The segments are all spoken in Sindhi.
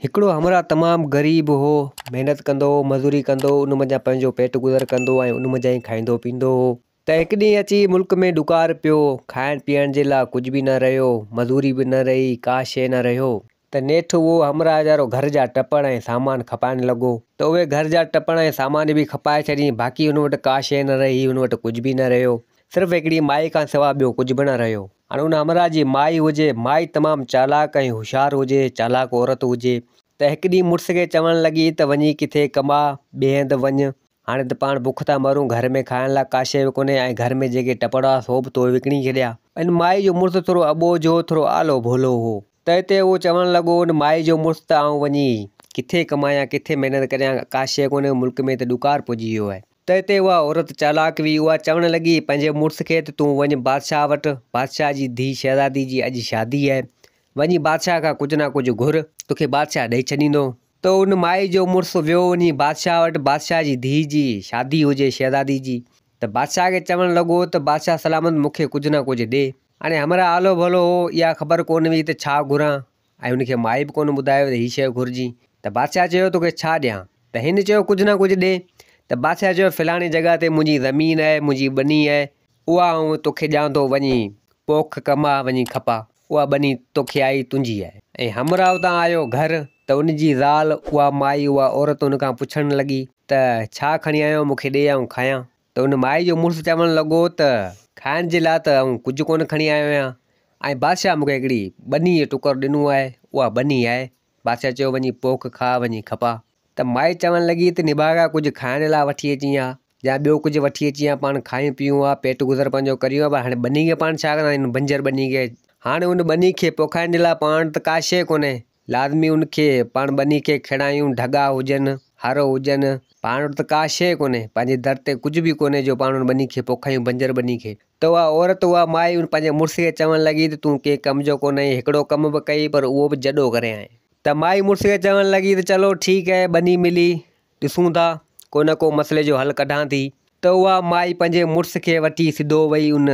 هڪڙو همراهه تمام غريب هو، محنت ڪندو هو، مزوري ڪندو هو، ان منجهان پنهنجو پيٽ گذر ڪندو هو ۽ ان منجهان ئي کائيندو پيئندو هو. ته هڪ ڏينهن اچي ملڪ ۾ ڏڪار پيو، کائڻ پيئڻ جي لاء ڪجهه به نه رهيو، مزوري به نه رهي، ڪا شيء نه رهيو. ته نيٺ اهو همراهه ويچارو گهر جا ٽپڙ ۽ سامان کپائڻ لڳو. ته اهي گهر جا ٽپڙ ۽ سامان به کپائي ڇڏيائين، باقي هن وٽ ڪا شيء نه رهي، هن وٽ ڪجهه به نه رهيو. صرف هڪڙي مائي کان سوا ٻيو ڪجهه به نه رهيو. هاڻي ان همراهه جي مائي هجي، مائي تمام چالاڪ ۽ هوشيار هجي، چالاڪ عورت هجي ته هڪ ڏينهن مڙس کي چوڻ لڳي ته وڃي ڪٿي ڪماء، ٻئي هنڌ وڃ، هاڻي ته پاڻ بک ٿا مرون، گهر ۾ کائڻ لاء ڪا شيء به ڪونهي ۽ گهر ۾ جيڪي ٽپڙ هئا سو به تو وڪڻي ڇڏيا. ان مائي جو مڙس ٿورو اٻوجهو، ٿورو آلو ڀولو هو ته اتي اهو چوڻ لڳو ان مائي جو مڙس ته آئون وڃي ڪٿي ڪمايان، ڪٿي محنت ڪريان، ڪا شيء ڪونهي، ملڪ ۾ ته ڏڪار پئجي ويو آهي. ته اتي اها عورت چالاڪ هئي، اها چوڻ لڳي پنهنجي مڙس کي ته تون وڃ بادشاهه وٽ، بادشاهه جي ڌيء شهزادي جي اڄ شادي آهي، وڃي بادشاهه کان ڪجهه نه ڪجهه گهر، توکي بادشاهه ڏئي ڇڏيندو. ته ان مائي جو مڙس ويو وڃي بادشاهه وٽ، بادشاهه جي ڌيء جي شادي هجي شهزادي جي، ته بادشاهه کي چوڻ لڳو ته بادشاهه سلامت مون کي ڪجهه نه ڪجهه ڏي. هاڻي همراهه آلو ڀولو هو، اها خبر ڪونه هئي ته ڇا گهران، ۽ هن کي مائي به ڪونه ٻڌايو ته هي شيء گهرجي. ته بادشاهه چيو توکي ڇا ڏيان؟ ته هن چيو ڪجهه نه ڪجهه ڏي. ته بادشاهه چيو فلاڻي جڳهه تي منهنجي زمين آهي، منهنجي ٻني آهي، اها آئون توکي ڏيان ٿو، وڃي پوک ڪماء، وڃي کپاء، اها ٻني توکي آئي، تنهنجي آهي. ۽ همراهه اتان آيو گهر ته ان جي زال اها مائي اها عورت ان کان پڇڻ لڳي ته ڇا کڻي آيو آهين مون کي ڏي آئون کايان. ته ان مائي جو مڙس چوڻ لڳو ته کائڻ جي لاء ته آئون ڪجهه ڪونه کڻي آيو آهيان ۽ بادشاهه مون کي هڪڙي ٻنيء جو ٽڪر ڏنو آهي، اها ٻني آهي. بادشاهه چيو وڃي پوک کاء، وڃي کپاء. ته مائي چوڻ لڳي ته نڀاڳا ڪجهه کائڻ لاء وٺي اچين ها يا ٻيو ڪجهه وٺي اچين ها، پاڻ کايون پيئون ها، پيٽ گذر پنهنجو ڪريون ها، پر هاڻي ٻني کي پاڻ ڇا ڪنداسين، هن بنجر ٻني کي. هاڻي ان ٻني کي پوکائڻ جي لاء پاڻ وٽ ته ڪا شيء ڪونهي. لازمي ان کي پاڻ ٻني کي کيڙايون، ڍڳا هجن، هر هجن، پاڻ وٽ ته ڪا شيء ڪونهي، پنهنجي در تي ڪجهه به ڪونهي جو پاڻ ان ٻني کي پوکايون بنجر ٻني کي. ته اها عورت اها مائي ان پنهنجي مڙس کي چوڻ لڳي ته تون ڪنهن ڪم جو ڪونهين، هڪڙو ڪم به ڪيئي پر اهو به جڏو ڪري آئين. ته مائي مڙس کي چوڻ لڳي ته چلو ٺيڪ اهي ٻني ملي، ڏسون ٿا، ڪو نه ڪو مسئلي جو حل ڪڍان ٿي. ته اها مائي پنهنجي مڙس کي وٺي سڌو وئي ان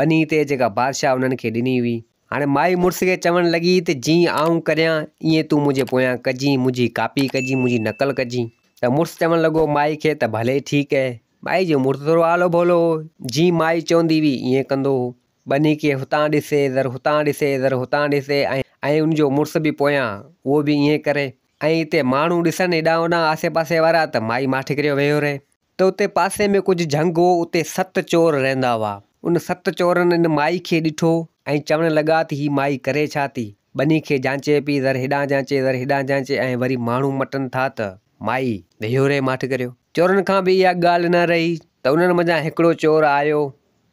ٻني تي جيڪا بادشاهه انهن کي ڏني هئي. هاڻي مائي مڙس کي چوڻ لڳي ته جيئن آئون ڪريان ائين تون منهنجي پويان ڪجين، منهنجي ڪاپي ڪجين، منهنجي نقل ڪجين. ته مڙس چوڻ لڳو مائي کي ته ڀلي ٺيڪ اهي. مائي جو مڙس ٿورو آلو ڀولو هو، جيئن مائي چوندي هئي ائين ڪندو هو. ٻني کي هتان ڏسي، ذر هتان ڏسي، ذر هتان ڏسي ۽ ان جو مڙس به پويان اهو به ائين ڪري ۽ اتي ماڻهو ڏسن هيڏانهن هوڏانهن آسي پاسي وارا ته مائي ماٺ ڪريو ويهيو رهي. ته اتي پاسي ۾ ڪجهه جهنگ هو، اتي ست چور رهندا هئا. ان ست چورن ان مائي کي ڏٺو ۽ چوڻ لڳا ته هي مائي ڪري ڇا ٿي؟ ٻني کي جانچي پئي، ذر هيڏانهن جانچي، ذر هيڏانهن جانچي ۽ وري ماڻهو مٽن ٿا ته مائي ويهيو رهي ماٺ ڪريو. چورن کان به اها ڳالهه نه رهي ته انهن منجهان هڪڙو چور آيو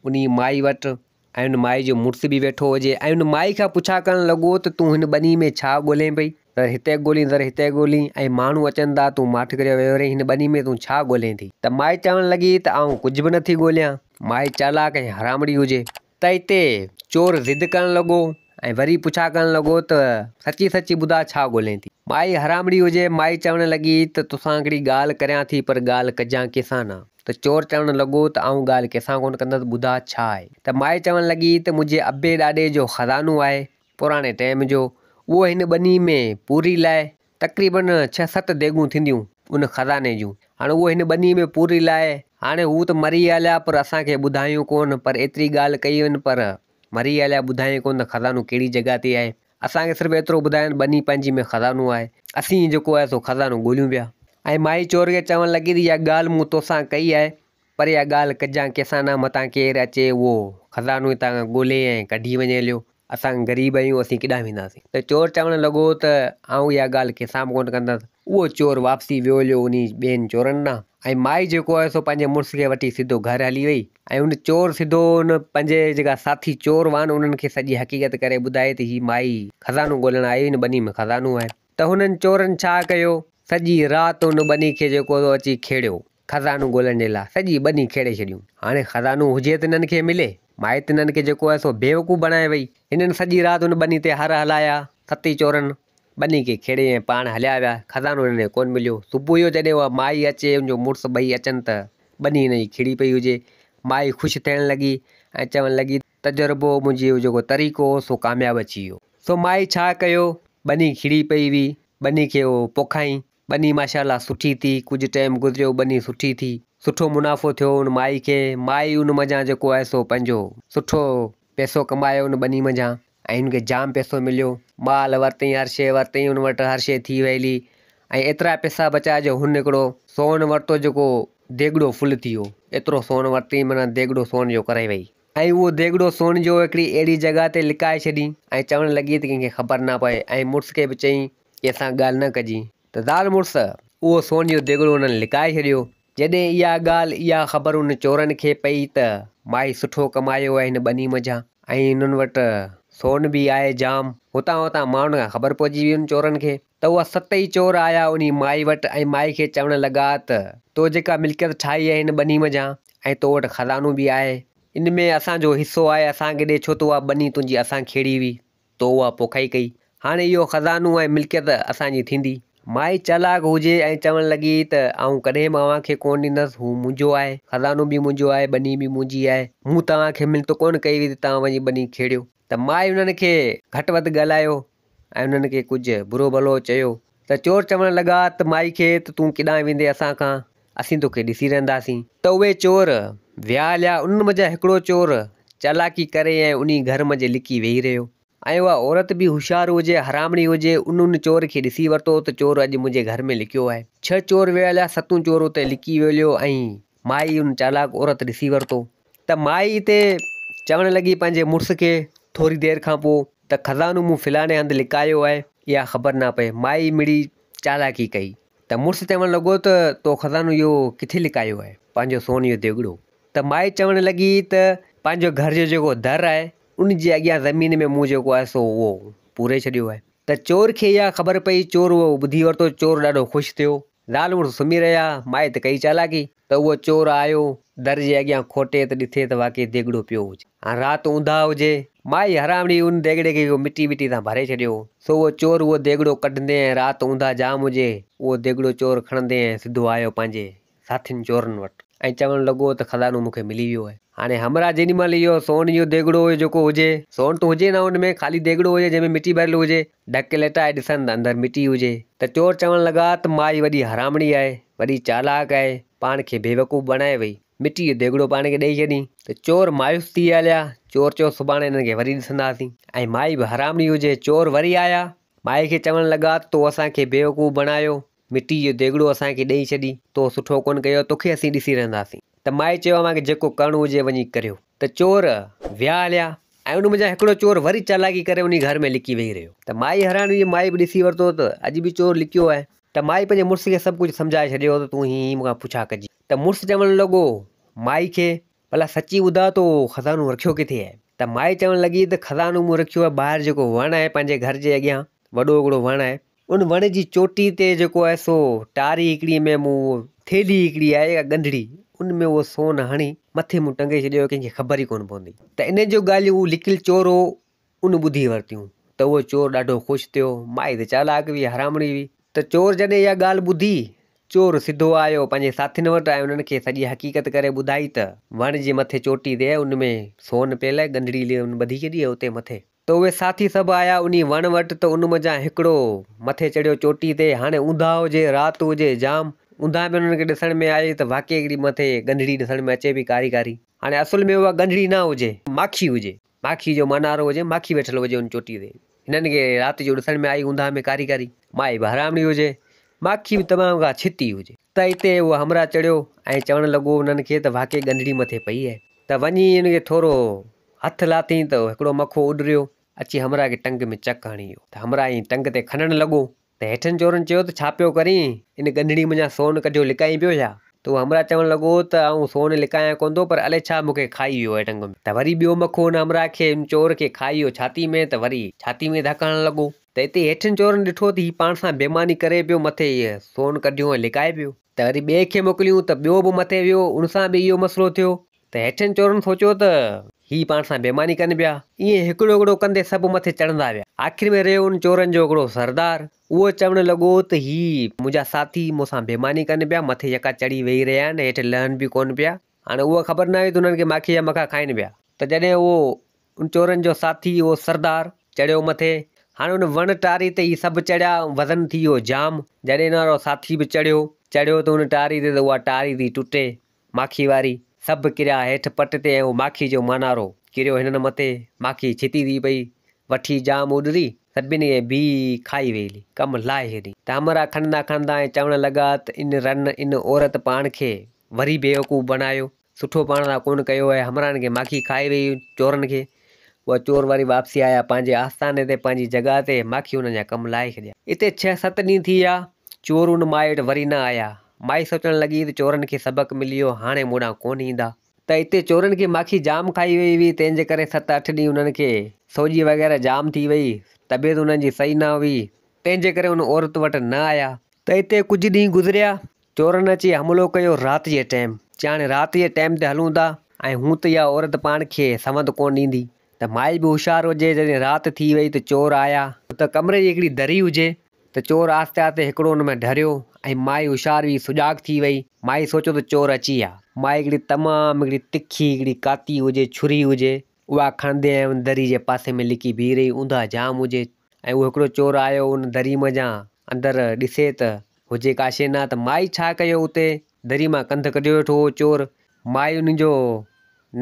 انهي مائي وٽ ۽ ان مائي جو مڙس به ويٺو هجي ۽ ان مائي کان پڇا ڪرڻ لڳو ته تون هن ٻني ۾ ڇا ڳولين پئي؟ ذر هتي ڳولين ذر هتي ڳولين ۽ ماڻهو اچن ٿا تون ماٺ ڪريو ويهيو رهين هن ٻني ۾ تون ڇا ڳولين ٿي؟ ته مائي چوڻ لڳي ته آئون ڪجهه به نٿي ڳوليان. مائي چالاڪ ۽ حرامڙي هجي. ته اتي چور ضد ڪرڻ لڳو ۽ وري پڇا ڪرڻ لڳو ته سچي سچي ٻڌاء ڇا ڳولين ٿي؟ مائي حرامڙي هجي، مائي چوڻ لڳي ته توسان هڪڙي ڳالهه ڪريان ٿي پر ڳالهه ڪجان ڪنهن سان نه. ته چور چوڻ لڳو ته آئون ڳالهه ڪنهن سان ڪونه ڪندس، ٻڌاء ڇا آهي؟ ته مائي چوڻ لڳي ته منهنجي ابي ڏاڏي جو خزانو آهي، پراڻي ٽيم جو، اهو هن ٻني ۾ پوري لاء تقريبن ڇهه ست ديڳون ٿينديون ان خزاني جون، هاڻي اهو هن ٻني ۾ پوري لاء، هاڻي هو ته مري هليا پر اسان کي ٻڌايون ڪونه، پر ايتري ڳالهه ڪئي هئن پر مري هليا ٻڌايائين ڪونه ته خزانو ڪهڙي جڳهه تي آهي. اسان کي صرف ايترو ٻڌاين ٻني پنهنجي ۾ خزانو آهي، اسين جيڪو آهي سو خزانو ڳوليون پيا. ۽ مائي چور کي چوڻ لڳي ته اها ڳالهه مون توسان ڪئي آهي، پر اها ڳالهه ڪجان ڪنهن سان نه، متان ڪير اچي اهو خزانو هتان کان ڳولي ۽ ڪڍي وڃي هليو، اسان غريب آهيون، اسين ڪيڏانهن وينداسين. ته چور چوڻ لڳو ته آئون اها ڳالهه ڪنهن سان به ڪونه ڪندس. اهو چور واپسي ويو هليو انهي ٻين چورن ڏانهن ۽ مائي جيڪو آهي سو پنهنجي مڙس کي وٺي سڌو گهر هلي وئي ۽ ان چور سڌو ان پنهنجي جيڪا ساٿي چور هئا نه انهن کي سڄي حقيقت ڪري ٻڌائي ته هي مائي خزانو ڳولڻ آئي هئي هن ٻني ۾ خزانو آهي ته هنن چورن ڇا ڪيو سڄي رات ان ٻني کي جيڪو سو اچي کيڙيو خزانو ڳولڻ جي لاء سڄي ٻني کيڙي ڇڏيون هاڻي خزانو هجي ته هنن کي ملي مائي ته هنن کي جيڪو آهي سو بيوقوف بڻائي وئي هنن سڄي رات ان ٻني تي هر هلايا ستي چورن ٻني کي کيڙي ۽ پاڻ هليا ويا. خزانو هنن کي ڪونه مليو. صبح جو جڏهن اها مائي اچي، ان جو مڙس ٻئي اچن ته ٻني هن جي کيڙي پئي هجي. مائي خوش ٿيڻ لڳي ۽ چوڻ لڳي، تجربو منهنجي اهو جيڪو طريقو هو سو ڪامياب اچي ويو. سو مائي ڇا ڪيو، ٻني کيڙي پئي هئي ٻني کي اهو پوکائين. ٻني ماشاء الله سٺي ٿي، ڪجهه ٽيم گذريو ٻني سٺي ٿي، سٺو منافعو ٿيو ان مائي کي، مائي ان منجهان جيڪو آهي سو پنهنجو سٺو پئسو ڪمايو ان ٻني منجهان ۽ ان کي جام پئسو مليو، مال ورتئين هر شيء ورتئين ان وٽ هر شيء ٿي وئي هلي ۽ ايترا پئسا بچايا جو هن هڪڙو سون ورتو جيڪو ديڳڙو فل ٿي ويو، ايترو سون ورتئين معنيٰ ديڳڙو سون جو ڪري وئي. ۽ اهو ديڳڙو سون جو هڪڙي اهڙي جڳهه تي لڪائي ڇڏين ۽ چوڻ لڳي ته ڪنهن کي خبر نه پئي ۽ مڙس کي به چئين ڪنهن سان ڳالهه نه ڪجين ته زال مڙس اهو سون جو ديڳڙو انهن لڪائي ڇڏيو. جڏهن اها ڳالهه اها خبر انهن چورن کي پئي ته مائي سٺو ڪمايو آهي هن ٻني منجهان ۽ انهن وٽ سون به آهي جام. هتان هتان ماڻهن کان خبر پئجي وئي انهن چورن کي ته اها ست ئي چور آيا انهي مائي وٽ ۽ مائي کي چوڻ لڳا ته تو جيڪا ملڪيت ٺاهي آهي هن ٻني منجهان ۽ تو وٽ خزانو به آهي، ان ۾ اسان جو حصو آهي، اسان کي ڏي، ڇو ته اها ٻني تنهنجي اسان کيڙي هئي، تو اها پوکائي ڪئي. هاڻي اهو خزانو ۽ ملڪيت اسان جي ٿيندي. مائي چالاڪ هجي ۽ چوڻ لڳي ته آئون ڪڏهن به اوهان کي ڪونه ڏيندس، هو منهنجو آهي، خزانو به منهنجو آهي، ٻني به منهنجي آهي، مون توهان کي منت ڪونه ڪئي هئي ته توهان وڃي ٻني کيڙيو. ته مائي انهن کي گهٽ وڌ ڳالهايو ۽ انهن کي ڪجهه برو ڀلو چيو ته چور چوڻ لڳا ته مائي کي ته تون ڪيڏانهن ويندين اسان کان، اسين توکي ڏسي رهنداسين. ته اهي چور ويا هليا، انهن منجهان هڪڙو چور چالاڪي ڪري ۽ انهي گهر منجهه لڪي ويهي رهيو ۽ اها عورت به هوشيار هجي، حرامڻي هجي، ان ان چور کي ڏسي ورتو ته چور اڄ منهنجي گهر ۾ لڪيو آهي. ڇهه چور ويا هليا، ستون چور اتي لڪي ويو هليو ۽ مائي ان چالاڪ عورت ڏسي ورتو ته مائي اتي چوڻ لڳي پنهنجي مڙس کي ٿوري دير کان پوء ته خزانو مون فلاڻي هنڌ لڪايو آهي اها خبر نه پئي مائي مڙئي چالاڪي ڪئي ته مڙس چوڻ لڳو ته تو خزانو اهو ڪٿي لڪايو آهي پنهنجو سون جو ديڳڙو ته مائي چوڻ لڳي ته پنهنجو گهر جو جيڪو در آهي ان جي اڳيان زمين ۾ مون جيڪو آهي سو اهو پوري ڇڏيو آهي ته چور کي اها خبر پئي چور اهو ٻڌي ورتو چور ڏاڍو خوش ٿيو زال مڙس سمهي رهيا، مائي ته ڪئي چالاڪي ته اهو چور آيو، در جي اڳيان کوٽي ته ڏٺي ته واقعي ديڳڙو پيو هجي. هاڻ رات اونداهه هجي، مائي حرامڙي ان ديڳڙي کي اهو مٽي وٽي سان ڀري ڇڏيو هو، سو اهو چور اهو ديڳڙو ڪڍندي ۽ رات اونداهه جام هجي، اهو ديڳڙو چور کڻندي ۽ سڌو آيو پنهنجي ساٿين چورن وٽ ۽ چوڻ لڳو ته خزانو مون کي ملي ويو آهي. هاڻي همراهه جيڏي مهل اهو سون جو ديڳڙو جيڪو هجي، سون ته هجي نه ان ۾ خالي ديڳڙو هجي جنهن ۾ مٽي ڀريل هجي، ڍڪ ليٽائي ڏسن ته اندر مٽي هجي ته چور چوڻ لڳا ته مائي وڏي حرامڻي آهي، وڏي چالاڪ آهي، پاڻ کي بيوقوف بڻائي وئي، مٽي جو ديڳڙو پاڻ کي ڏئي ڇڏين ته چور مايوس ٿي هليا، چور چيو سڀاڻي هنن کي وري ڏسنداسين ۽ مائي به حرامڻي هجي، چور وري آيا، مائي کي چوڻ لڳا ته تو اسان کي بيوقوف بڻايو، مٽي جو ديڳڙو اسان کي ڏيئي ڇڏي، تو سٺو ڪونه ڪيو، توکي اسين ڏسي رهنداسين. ته مائي چيو اوهان کي جيڪو ڪرڻو هجي وڃي ڪريو. ته چور ويا هليا ۽ ان منجهان هڪڙو چور وري چالاڪي ڪري انهي گهر ۾ لڪي ويهي رهيو. ته مائي حيران هئي، مائي به ڏسي ورتو ته اڄ به چور لڪيو آهي. ته مائي پنهنجي مڙس کي سڀ ڪجهه سمجهائي ڇڏيو ته تون هين هين مون کان پڇا ڪجي. ته مڙس چوڻ لڳو مائي کي، ڀلا سچي ٻڌاء تو خزانو رکيو ڪٿي آهي؟ ته مائي چوڻ لڳي ته خزانو مون رکيو آهي ٻاهر جيڪو وڻ آهي پنهنجي گهر جي اڳيان وڏو هڪڙو وڻ آهي، ان وڻ جي چوٽي تي جيڪو آهي سو ٽاري هڪڙي ۾ مون ٿيلهي هڪڙي آهي يا ڳنڍڙي ان ۾ اهو سون هڻي مٿي مون ٽنگي ڇڏيو ڪنهن کي خبر ئي ڪونه پوندي ته ان جو ڳالهيون هو لڪل چور هو ان ٻڌي ورتيون ته اهو چور ڏاڍو خوش ٿيو مائي ته چالاڪ هئي حرامڻي هئي ته چور جڏهن اها ڳالهه ٻڌي چور سڌو آيو پنهنجي ساٿين وٽ ۽ انهن کي سڄي حقيقت ڪري ٻڌائي ته وڻ جي مٿي چوٽي تي ان ۾ سون پيل آهي ڳنڍڙي ان ٻڌي ڇڏي آهي اتي مٿي ته اهي ساٿي سڀ آيا انهي وڻ وٽ ته ان منجهان هڪڙو مٿي چڙهيو چوٽي تي، هاڻي اونداهه هجي، رات هجي، جام اونداهه ۾ انهن کي ڏسڻ ۾ آئي ته واقعي هڪڙي مٿي ڳنڍڙي ڏسڻ ۾ اچي پئي ڪاري ڪاري. هاڻي اصل ۾ اها ڳنڍڙي نه هجي، ماکي هجي، ماکي جو مانارو هجي، ماکي ويٺل هجي ان چوٽي تي. هنن کي رات جو ڏسڻ ۾ آئي اونداهه ۾ ڪاري ڪاري، مائي به حرامڙي هجي، ماکي به تمام ڪا ڇتي هجي. ته اتي اهو همراهه چڙهيو ۽ چوڻ لڳو انهن کي ته واقعي ڳنڍڙي مٿي پئي آهي. ته وڃي ان کي ٿورو هٿ لاٿئين ته هڪڙو مکو اڏريو، اچي همراهه کي ٽنگ ۾ چڪ هڻي ويو ته همراهه ائين ٽنگ تي کنڻ لڳو ته هيٺن چورن چيو ته ڇا پيو ڪرين، ان ڳنڍڙي منجهان سون ڪڍيو لڪائين پيو ڇا؟ ته اهو همراهه چوڻ لڳو ته آئون سون لڪايان ڪونه ٿو پر الائي ڇا مون کي کائي ويو آهي ٽنگ ۾. ته وري ٻيو مکو ان همراهه کي، ان چور کي کائي ويو ڇاتي ۾ ته وري ڇاتي ۾ ڌڪ هڻڻ لڳو ته اتي هيٺن چورن ڏٺو ته هي پاڻ سان بيماني ڪري پيو مٿي هيء سون ڪڍيو ۽ لڪائي پيو ته وري ٻئي کي موڪليون ته ٻيو به مٿي ويو ان سان به اهو مسئلو ٿيو ته هيٺين چورن سوچيو ته هي پاڻ سان بيماني ڪن پيا. ائين هڪڙو هڪڙو ڪندي سڀ مٿي چڙهندا ويا. آخر ۾ رهيو ان چورن جو هڪڙو سردار. اهو چوڻ لڳو ته هي منهنجا ساٿي مون سان بيماني ڪن پيا، مٿي يڪا چڙهي ويهي رهيا آهن، هيٺ لهن به ڪونه پيا. هاڻي اها خبر ناهي ته انهن کي ماکيء جا مکا کائين پيا. ته جڏهن اهو ان چورن جو ساٿي اهو سردار چڙهيو مٿي هاڻي ان وڻ ٽاري تي هي سڀ چڙهيا، وزن ٿي ويو جام. جڏهن هن وارو ساٿي به چڙهيو، چڙهيو ته ان ٽاري تي ته اها ٽاري ٿي ٽٽي، ماکي واري. سڀ ڪريا هيٺ پٽ تي ۽ اهو ماکي جو مانارو ڪريو هنن مٿي. ماکي ڇتي ٿي پئي، وٺي جام اڏري، سڀني کي بيهي کائي ويئي هلي، ڪم لاهي ڇڏي. ته همراهه کڻندا کڻندا ۽ چوڻ لڳا ته ان رن، ان عورت پاڻ کي وري بيوقوف بڻايو. سٺو پاڻ سان ڪونه ڪيو آهي. همراهن کي ماکي کائي ويئي، چورن کي. اها چور وري واپسي آيا پنهنجي آستاني تي، پنهنجي جڳهه تي، ماکي انهن جا ڪم لاهي ڇڏيا. اتي ڇهه ست ڏينهن ٿي ويا، چور ان مائي وٽ وري نه آيا. مائي سوچڻ لڳي ته چورن کي سبق ملي ويو، هاڻي مون ڏانهن ڪونه ايندا. ته اتي چورن کي ماکي جام کائي ويئي هئي، تنهن جي ڪري ست اٺ ڏينهن انهن کي سوڄي وغيره جام ٿي ويئي، طبيعت انهن جي صحيح نه هئي، تنهن جي ڪري ان عورت وٽ نه آيا. ته اتي ڪجهه ڏينهن گذريا، چورن اچي حملو ڪيو رات جي ٽيم. چي هاڻي رات جي ٽيم تي هلون ٿا ۽ هون ته اها عورت پاڻ کي سوند ڪونه ڏيندي ته مائي به هوشيار هجي جڏهن رات ٿي وئي ته چور آيا. ته ڪمري جي هڪڙي دري هجي ته چور آهستي آهستي هڪڙو ان ۾ ڍريو ۽ مائي هوشيار هئي سجاڳ ٿي وئي. مائي سوچيو ته چور اچي ويا. مائي هڪڙي تمام هڪڙي تکي هڪڙي ڪاتي هجي ڇري هجي اها کڻندي ۽ ان دري جي پاسي ۾ لڪي بيهي رهي. اونداهه جام هجي ۽ اهو هڪڙو چور آيو ان دري منجهان اندر ڏسي ته هجي ڪا شيء نه ته مائي ڇا ڪيو اتي دري مان ڪنڌ ڪڍيو ويٺو هو چور. مائي ان جو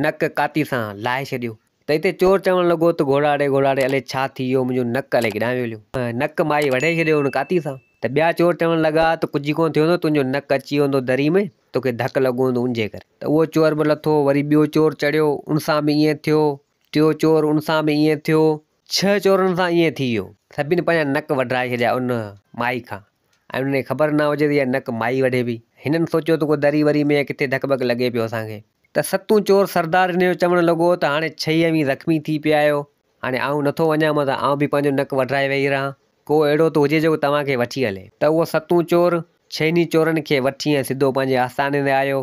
نڪ ڪاتي سان لاهي ڇڏيو ته اتي چور چوڻ لڳو ته گهوڙا ڙي گهوڙا ڙي الائي ڇا ٿي ويو منهنجو نڪ الائي ڪيڏانهن ويو هليو. نڪ مائي وڍي ڇڏيو ان ڪاتي سان ته ٻيا چور چوڻ لڳا ته ڪجهه ئي ڪونه ٿيو هوندو تنهنجو نڪ اچي ويو هوندو دري ۾ توکي ڌڪ لڳو هوندو ان جي ڪري. ته اهو چور به لٿو، وري ٻيو چور چڙهيو، ان سان به ائين ٿيو، ٽيو چور ان سان به ائين ٿيو، ڇهه چورن سان ائين ٿي ويو. سڀني پنهنجا نڪ وڍرائي ڇڏيا ان مائي کان ۽ انهن کي خبر نه هجي ته اها نڪ مائي وڍي پئي. هنن سوچيو ته ڪو دري وري ۾ يا ڪٿي ڌڪ ٻڪ لڳي پيو اسان کي. ته ستون چور سردار هن جو چوڻ لڳو ته هاڻي ڇهه ئي اوهين زخمي ٿي پيا آهيو، هاڻي آئون نٿو وڃان متان آئون به پنهنجو نڪ وڍرائي ويهي رهان. ڪو اهڙو ته هجي جيڪو توهان کي وٺي هلي. ته اهو ستون چور ڇهن ئي چورن کي وٺي ۽ سڌو پنهنجي آستاني تي آيو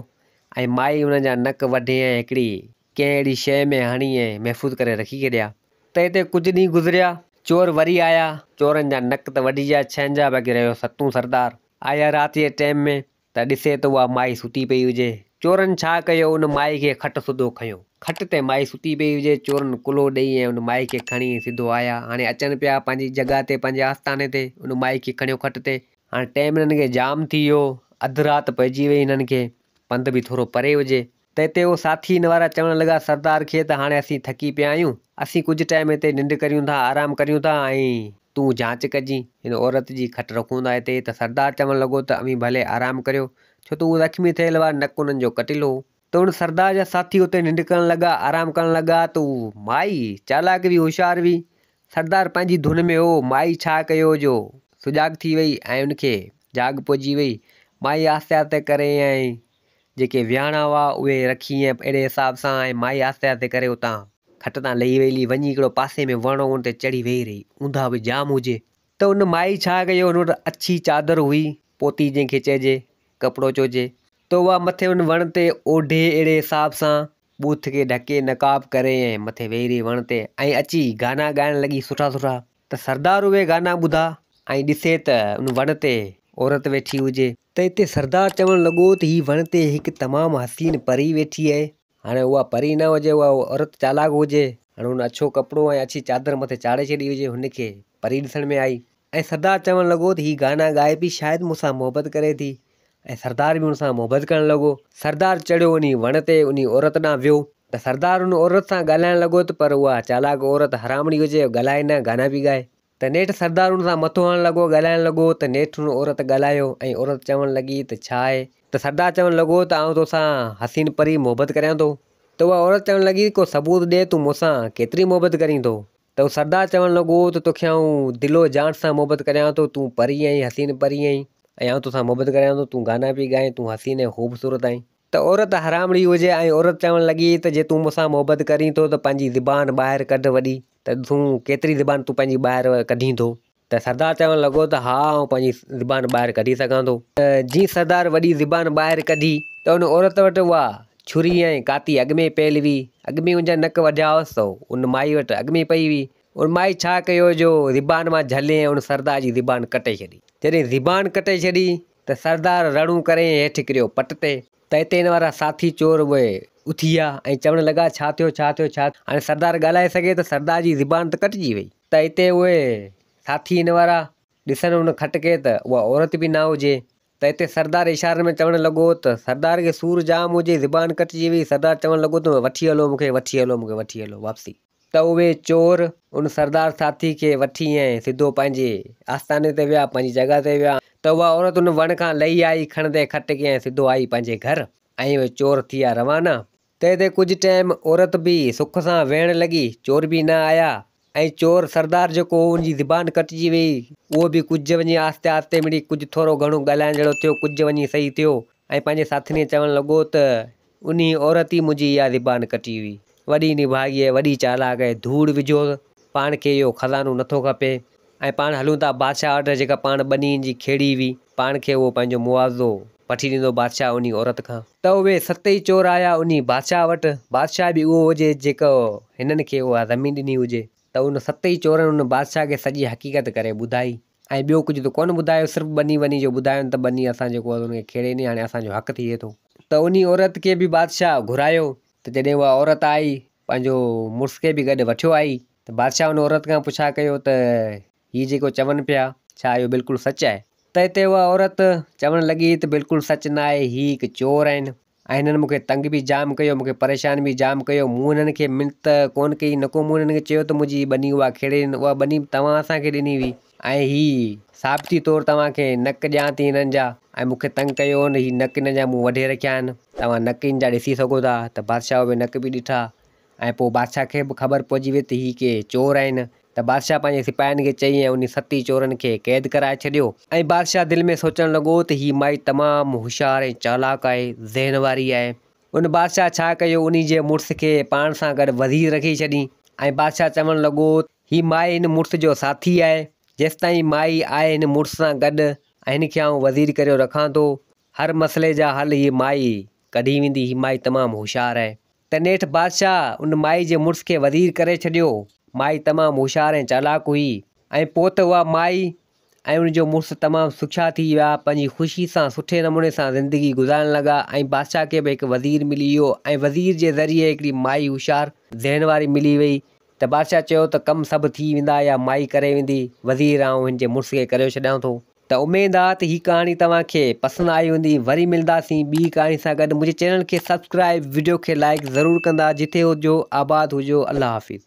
۽ مائي انهن جا نڪ وڍي ۽ هڪڙي ڪنهن اهڙي شيء ۾ هڻي ۽ محفوظ ڪري رکي ڇڏيا. ته هتي ڪجهه ڏينهن گذريا. چور وري آيا. چورن جا نڪ ته وڍي ويا ڇهن جا، باقي رهيو ستون سردار. آيا رات جي ٽيم ۾. ته ڏسي ته اها مائي ستي پئي هجي. چورن ڇا ڪيو، ان مائي کي کٽ سڌو کنيو. کٽ تي مائي ستي پئي هجي، چورن ڪلهو ڏئي ۽ ان مائي کي کڻي سڌو آيا. هاڻي اچن پيا پنهنجي جڳهه تي، پنهنجي آستاني تي، ان مائي کي کڻيو کٽ تي. هاڻي ٽيم هنن کي جام ٿي ويو، اڌ رات پئجي وئي هنن کي، پنڌ به ٿورو پري هجي. ته اتي اهو ساٿي هن وارا چوڻ لڳا سردار کي ته هاڻي اسين ٿڪي پيا آهيون، اسين ڪجهه ٽائيم هتي ننڊ ڪريون ٿا، آرام ڪريون ٿا ۽ تون جانچ ڪجين، هن عورت جي کٽ رکون ٿا هتي ته سردار چوڻ لڳو ته اوهين ڀلي آرام ڪريو، ڇو ته اهو زخمي ٿيل هئا، نڪ انهن جو ڪٽيل هو. ته ان سردار جا ساٿي اتي ننڊ ڪرڻ لڳا، آرام ڪرڻ لڳا ته هو مائي چالاڪ هئي، هوشيار هئي، سردار پنهنجي ڌن ۾ هو، مائي ڇا ڪيو جو سجاڳ ٿي وئي ۽ ان کي جاڳ پئجي وئي، مائي آهستي آهستي ڪري ۽ جيڪي ويهاڻا هئا اهي رکي ۽ اهڙي حساب سان ۽ مائي آهستي آهستي ڪري اتان کٽ تان لهي ويلي وڃي هڪڙو پاسي ۾ وڻ هو ان تي چڙهي ويهي رهي. اونداهه به جام هجي ته ان مائي ڇا ڪيو ان وٽ اڇي چادر هئي پوتي جنهن کي چئجي ڪپڙو چئجي ته اها مٿي ان وڻ تي اوڍي اهڙي حساب سان ٻوٿ کي ڍڪي نقاب ڪري ۽ مٿي ويهي رهي وڻ تي ۽ اچي گانا ڳائڻ لڳي سٺا سٺا. ته سردار اهي گانا ٻڌا ۽ ڏسي ته ان وڻ تي عورت ويٺي هجي. ته اتي سردار چوڻ لڳو ته هي وڻ تي هڪ تمام حسين پري ويٺي آهي. هاڻي اها پري نه هجي اها عورت چالاڪ هجي. هاڻي هن اڇو ڪپڙو ۽ اڇي چادر مٿي چاڙهي ڇڏي هجي هن کي پري ڏسڻ ۾ آئي. ۽ سردار چوڻ لڳو ته هي گانا ڳائي پئي شايد مون سان محبت ڪري ٿي. ۽ سردار به ان سان محبت ڪرڻ لڳو. سردار چڙهيو انهي وڻ تي انهي عورت ڏانهن ويو ته سردار ان عورت سان ڳالهائڻ لڳو ته پر اها چالاڪ عورت حرامڙي هجي ڳالهائي نه گانا پئي ڳائي ته نيٺ سردار ان سان مٿو هڻڻ لڳو ڳالهائڻ لڳو ته نيٺ ان عورت ڳالهايو ۽ عورت چوڻ لڳي ته ڇا آهي ته سردار چوڻ لڳو ته آئون توسان حسين پري محبت ڪريان ٿو ته اها عورت چوڻ لڳي ڪو ثبوت ڏي تون مون سان ڪيتري محبت ڪرين ٿو ته هو سردار چوڻ لڳو ته توکي آئون دل و جان سان محبت ڪريان ٿو، تون پري آهين، حسين پري آهين ۽ آئون توسان محبت ڪريان ٿو، تون گانا پئي ڳائين، تون حسين ۽ خوبصورت آهين. ته عورت حرامڙي هجي ۽ عورت چوڻ لڳي ته جي تون مون سان محبت ڪرين ٿو ته پنهنجي زبان ٻاهر ڪڍ وڏي ته ڏسون ڪيتري زبان تون پنهنجي ٻاهر ڪڍين ٿو. ته سردار چوڻ لڳو ته ها آئون پنهنجي زبان ٻاهر ڪڍي سگهان ٿو. ته جيئن سردار وڏي زبان ٻاهر ڪڍي ته ان عورت وٽ اها ڇري ۽ ڪاتي اڳ ۾ پيل هئي. اڳ ۾ ان جا نڪ وڍيا هئس ته ان مائي وٽ اڳ ۾ پئي هئي. ان مائي ڇا ڪيو جو زبان مان جهلي ۽ ان سردار جي زبان ڪٽي ڇڏي. جڏهن زبان ڪٽي ڇڏي ته سردار رڙون ڪري ۽ هيٺ ڪريو پٽ تي. ته اتي هن وارا ساٿي چور اهي اٿي ويا ۽ چوڻ لڳا ڇا ٿيو ڇا ٿيو ڇا هاڻي سردار ڳالهائي سگهي ته سردار جي زبان ته ڪٽجي وئي. ته اتي اهي ساٿي هن وارا ڏسن ان کٽ کي ته اها عورت به نه هجي. ته هتي سردار اشارن ۾ چوڻ لڳو ته سردار کي سور جام هجي، زبان ڪٽجي وئي، سردار چوڻ لڳو ته وٺي هلو مون کي، وٺي هلو مون کي، وٺي هلو واپسي. ته اهي چور ان سردار ساٿي کي وٺي ۽ سڌو پنهنجي آستاني تي ويا، پنهنجي جڳهه تي ويا ته اها عورت ان وڻ کان لهي آئي، کڻندي کٽ کي ۽ سڌو آئي پنهنجي گهر ۽ اهي چور ٿي ويا روانا. تنهن تي ڪجهه ٽائيم عورت به سک سان ويهڻ لڳي، چور به نه آيا ۽ چور سردار جيڪو هو ان جي زبان ڪٽجي ويئي، اهو به ڪجهه وڃي آهستي آهستي مڙئي ڪجهه ٿورو گهڻو ڳالهائڻ جهڙو ٿيو، ڪجهه وڃي صحيح ٿيو ۽ پنهنجي ساٿين کي چوڻ لڳو ته انهي عورت ئي منهنجي اها زبان ڪٽي هئي، وڏي نڀاڳي ۽ وڏي چالاڪ ۽ ڌوڙ وجهوس، پاڻ کي اهو خزانو نٿو کپي ۽ پاڻ هلون ٿا بادشاهه وٽ جيڪا پاڻ ٻني جي کيڙي هئي، پاڻ کي اهو پنهنجو معاوضو وٺي ڏيندو بادشاهه انهي عورت کان. ته اهي ست ئي چور آيا انهي بادشاهه وٽ، بادشاهه به اهو هجي جيڪو هنن کي اها زمين ڏني هجي، ته ان ست ئي چورن ان بادشاهه کي سڄي حقيقت ڪري ٻڌائي ۽ ٻيو ڪجهه ته ڪونه ٻڌايو صرف ٻني وني جو ٻڌايون ته ٻني اسان جيڪو آهي ان کي کيڙي ڏني هاڻي اسان جو حق ٿئي ٿو. ته انهي عورت کي به بادشاهه گهرايو ته جڏهن اها عورت آئي پنهنجو مڙس کي به گڏ وٺيو آئي ته بادشاهه ان عورت کان پڇا ڪيو ته هي جيڪو چون پيا ڇا اهو بلڪل سچ آهي؟ ته هتي اها عورت چوڻ لڳي ته بلڪل سچ نه آهي هي هڪ چور آهن ۽ هنن مون کي تنگ به جام ڪيو مون کي پريشان به جام ڪيو مون هنن کي منت ڪونه ڪئي نڪو مون هنن کي چيو ته منهنجي ٻني اها کيڙي ڏين اها ٻني به توهان اسان کي ڏني هئي ۽ هي ثابتي طور توهان کي نڪ ڏيان ٿي هنن جا ۽ مون کي تنگ ڪيو هن هي نڪ هنن جا مون وڍي رکيا آهن توهان نڪ هن جا ڏسي سگهو ٿا ته بادشاهه اهي نڪ به ڏٺا ۽ پوء بادشاهه کي به خبر پئجي وئي ته هي ڪي چور آهن ته بادشاهه پنهنجي سپاهين کي چئي ۽ انهي ست ئي چورن کي قيد ڪرائي ڇڏيو. ۽ بادشاهه دل ۾ سوچڻ لڳو ته هي مائي تمام هوشيار ۽ چالاڪ آهي، ذهن واري آهي. ان بادشاهه ڇا ڪيو انهي جي مڙس کي پاڻ سان گڏ وزير رکي ڇڏي ۽ بادشاهه چوڻ لڳو هي مائي هن مڙس جو ساٿي آهي، جيستائين مائي آهي هن مڙس سان گڏ ۽ هن کي آئون وزير ڪريو رکان ٿو، هر مسئلي جا حل هيء مائي ڪڍي ويندي، هي مائي تمام هوشيار آهي. ته نيٺ بادشاهه ان مائي جي مڙس کي وزير ڪري ڇڏيو. مائي تمام هوشيار ۽ چالاڪ هئي ۽ پوء ته اها مائي ۽ ان جو مڙس تمام سکيا ٿي ويا، پنهنجي خوشي سان سٺي نموني سان زندگي گذارڻ لڳا ۽ بادشاهه کي به هڪ وزير ملي ويو ۽ وزير جي ذريعي هڪڙي مائي هوشيار ذهن واري ملي وئي ته بادشاهه چيو ته ڪم سڀ ٿي ويندا يا مائي ڪري ويندي، وزير آئون هن جي مڙس کي ڪريو ڇڏيان ٿو. ته اميد آ ته هي ڪهاڻي توهان کي پسند آئي هوندي وري ملنداسين ٻي ڪهاڻي سان گڏ منهنجي چينل کي سبسڪرائب وڊيو کي لائيڪ ضرور ڪندا جتي هجو آباد هجو الله حافظ.